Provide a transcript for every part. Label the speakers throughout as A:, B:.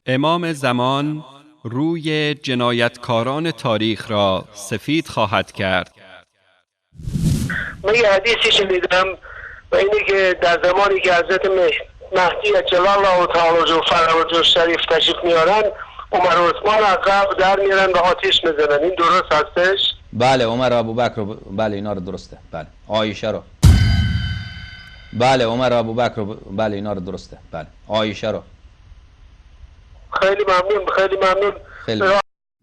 A: امام زمان روی جنایتکاران تاریخ را سفید خواهد کرد.
B: من یه حدیثی شنیدم و اینه که در زمانی که حضرت مهدی عجل الله تعالی فرجه الشریف تشریف میارن، عمر و عثمان از قبر در میارن و آتش میزنن. این درست هستش؟
C: بله، عمر و ابوبکر رو، بله اینا رو درسته. بله، عایشه رو، بله عمر و ابوبکر رو، بله اینا رو درسته. بله، عایشه رو.
B: خیلی ممنون، خیلی ممنون.
C: خیلی.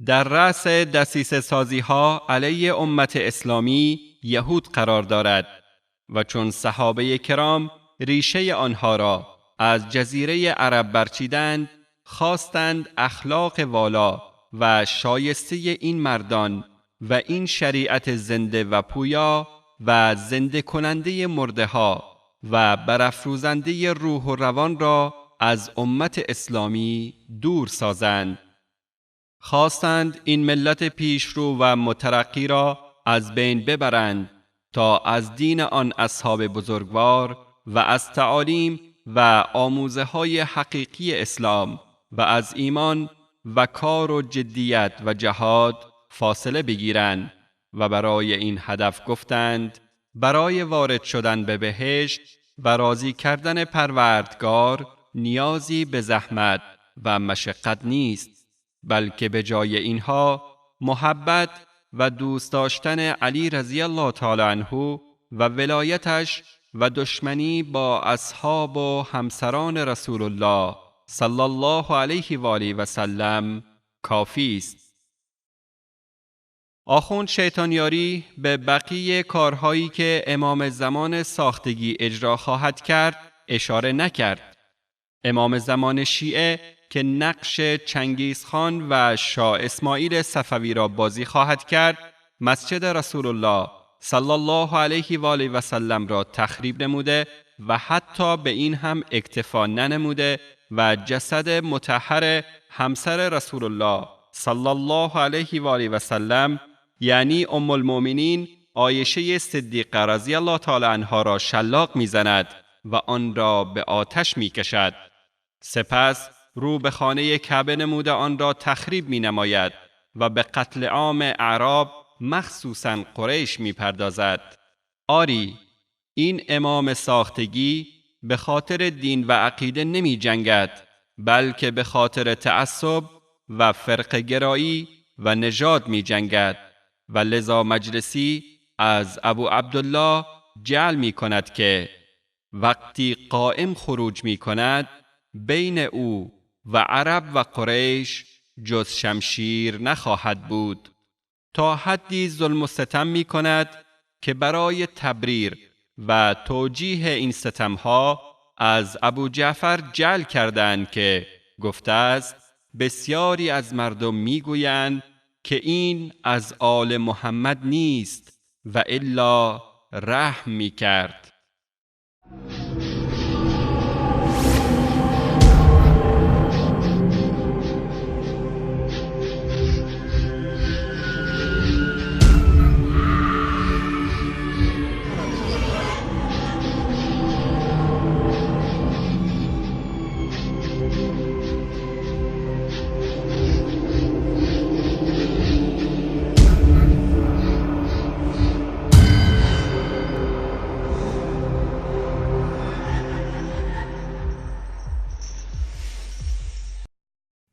A: در رأس دسیسه سازی ها علیه امت اسلامی یهود قرار دارد و چون صحابه کرام ریشه آنها را از جزیره عرب برچیدند، خواستند اخلاق والا و شایسته این مردان و این شریعت زنده و پویا و زنده کننده مرده ها و برافروزنده روح و روان را از امت اسلامی دور سازند. خواستند این ملت پیشرو و مترقی را از بین ببرند تا از دین آن اصحاب بزرگوار و از تعالیم و آموزه های حقیقی اسلام و از ایمان و کار و جدیت و جهاد فاصله بگیرند و برای این هدف گفتند برای وارد شدن به بهشت و راضی کردن پروردگار نیازی به زحمت و مشقت نیست، بلکه به جای اینها محبت و دوست داشتن علی رضی الله تعالی عنه و ولایتش و دشمنی با اصحاب و همسران رسول الله صلی الله علیه و آله و سلم کافی است. آخوند شیطانیاری به بقیه کارهایی که امام زمان ساختگی اجرا خواهد کرد اشاره نکرد. امام زمان شیعه که نقش چنگیزخان و شاه اسماعیل صفوی را بازی خواهد کرد، مسجد رسول الله صلی الله علیه و آله و سلم را تخریب نموده و حتی به این هم اکتفا ننموده و جسد مطهر همسر رسول الله صلی الله علیه و آله و سلم، یعنی ام المؤمنین عایشه صدیقه رضی الله تعالی عنها را شلاق میزند و آن را به آتش میکشد. سپس رو به خانه کعبه نموده آن را تخریب می نماید و به قتل عام اعراب مخصوصاً قریش می پردازد. آری، این امام ساختگی به خاطر دین و عقیده نمی جنگد، بلکه به خاطر تعصب و فرقه گرایی و نژاد می جنگد و لذا مجلسی از ابو عبدالله جعل می کند که وقتی قائم خروج می کند بین او و عرب و قریش جز شمشیر نخواهد بود. تا حدی ظلم و ستم می کند که برای تبریر و توجیه این ستمها از ابو جعفر جعل کردند که گفته است بسیاری از مردم می گویند که این از آل محمد نیست و الا رحم می کرد.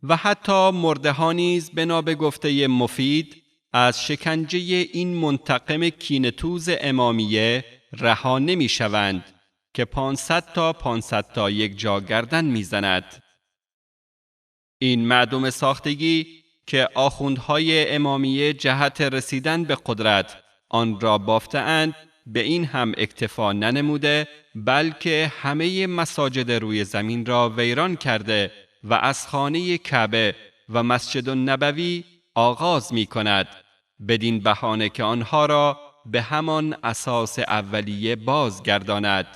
A: و حتی مرده ها نیز بنا به گفته مفید از شکنجه این منتقم کینه‌توز امامیه رها نمی شوند که 500 تا 500 تا یک جا گردن می زند. این معدوم ساختگی که آخوندهای امامیه جهت رسیدن به قدرت آن را بافته‌اند به این هم اکتفا ننموده، بلکه همه مساجد روی زمین را ویران کرده و از خانه کعبه و مسجد النبوی آغاز می کند، بدین بهانه که آنها را به همان اساس اولیه بازگرداند.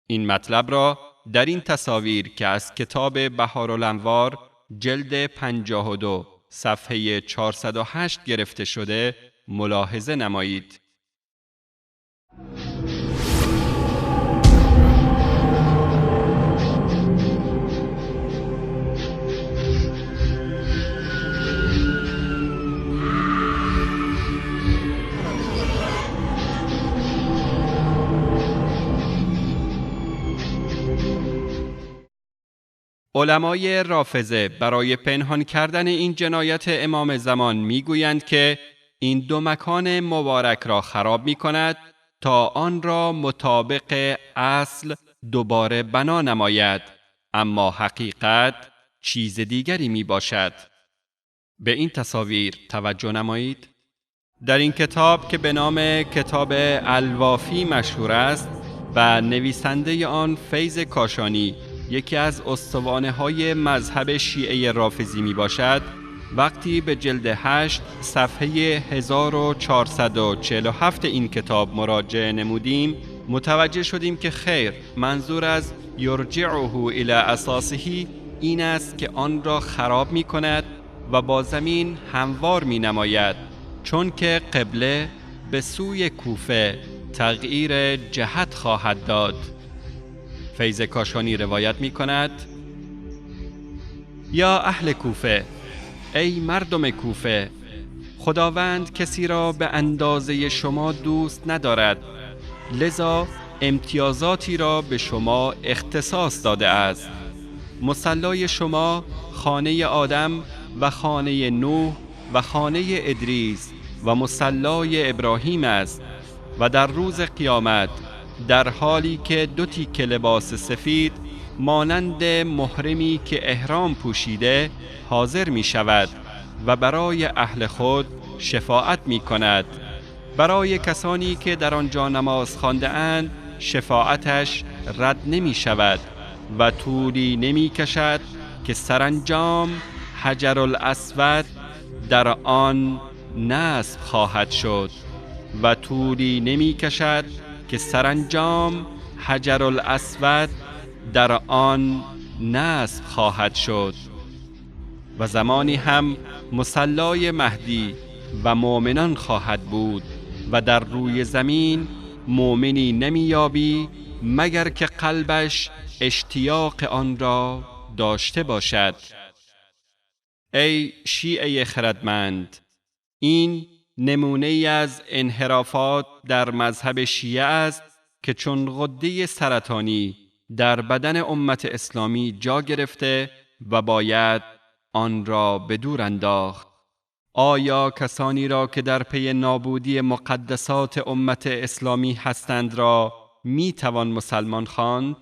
A: این مطلب را در این تصاویر که از کتاب بحارالانوار جلد 52 صفحه 408 گرفته شده ملاحظه نمایید. علمای رافضه برای پنهان کردن این جنایت امام زمان میگویند که این دو مکان مبارک را خراب می کند تا آن را مطابق اصل دوباره بنا نماید، اما حقیقت چیز دیگری می باشد. به این تصاویر توجه نمایید. در این کتاب که به نام کتاب الوافی مشهور است و نویسنده آن فیض کاشانی یکی از استوانه های مذهب شیعه رافضی می باشد، وقتی به جلد 8 صفحه 1447 این کتاب مراجعه نمودیم، متوجه شدیم که خیر، منظور از یرجعه الی اساسه این است که آن را خراب می کند و با زمین هموار می نماید، چون که قبله به سوی کوفه تغییر جهت خواهد داد. فیض کاشانی روایت می کند: یا اهل کوفه، ای مردم کوفه، خداوند کسی را به اندازه شما دوست ندارد، لذا امتیازاتی را به شما اختصاص داده است. مصلای شما خانه آدم و خانه نوح و خانه ادریس و مصلای ابراهیم است و در روز قیامت در حالی که دو تیکه لباس سفید مانند محرمی که احرام پوشیده حاضر می شود و برای اهل خود شفاعت می کند. برای کسانی که در آنجا نماز خوانده اند شفاعتش رد نمی شود و طولی نمی کشد که سرانجام حجر الاسود در آن نصب خواهد شد و طولی نمی کشد که سرانجام حجر الاسود در آن نصب خواهد شد. و زمانی هم مصلای مهدی و مؤمنان خواهد بود و در روی زمین مؤمنی نمیابی مگر که قلبش اشتیاق آن را داشته باشد. ای شیعه خردمند، این نمونه ای از انحرافات در مذهب شیعه است که چون غده سرطانی در بدن امت اسلامی جا گرفته و باید آن را به دور انداخت. آیا کسانی را که در پی نابودی مقدسات امت اسلامی هستند را می توان مسلمان خواند؟